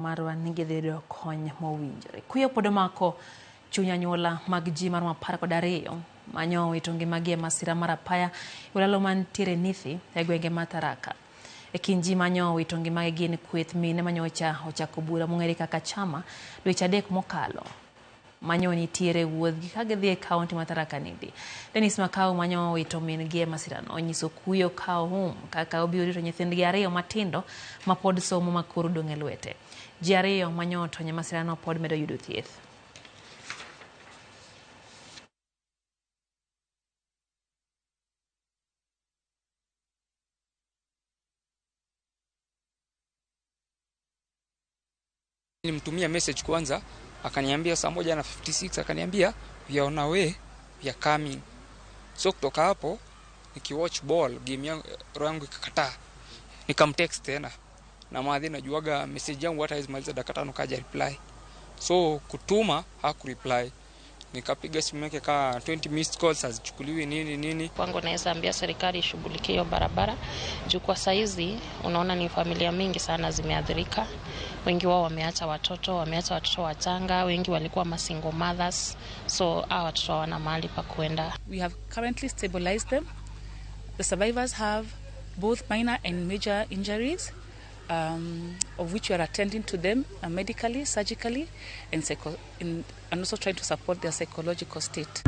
Marwa ni gidhi yudo kony mowinjore. Kuyo pod omako chuny anyuola mag ji maromo 12 manyo owito ngimagi e masira mar apaya e olalo mantiere Nithi e gwenge ma Tharaka. E kind ji manyo owito ngimagi gin kweth mine manyocha ochako bura mong'ere kaka chama dweche 3 mokalo. Manyo nitiere wuodhgi ka gidhi e kaunti ma Tharaka Nithi. Dennis Makau manyo owito min gi e masirano onyiso kuyo ka ohum kaka obiro rito nyithindgi 2 matindo ma pod somo ma koro dong' e lwete. Ji 2 manyo otony e masirano pod medo yudo thieth. Nilimtumia message kwanza, akaniambia saa 1:56, akaniambia we are on our way, we are coming. So kutoka hapo nikiwatch ball game yangu, roho yangu ikakataa. Nikamtext tena. Na madhi najuaga message yangu hata haizi maliza dakika 5 kaja reply. So kutuma hakureply. Nikapiga simu yake ka 20 missed calls hazichukuliwi nini nini. Kwangu naweza ambia serikali ishughulikie hiyo barabara juu kwa saizi unaona ni familia mingi sana zimeathirika. Wengi wao wameacha watoto, wameacha watoto wachanga, wengi walikuwa ma single mothers, so hawa watoto hawana mahali pa kuenda. We have currently stabilized them. The survivors have both minor and major injuries, of which we are attending to them medically, surgically, and also trying to support their psychological state.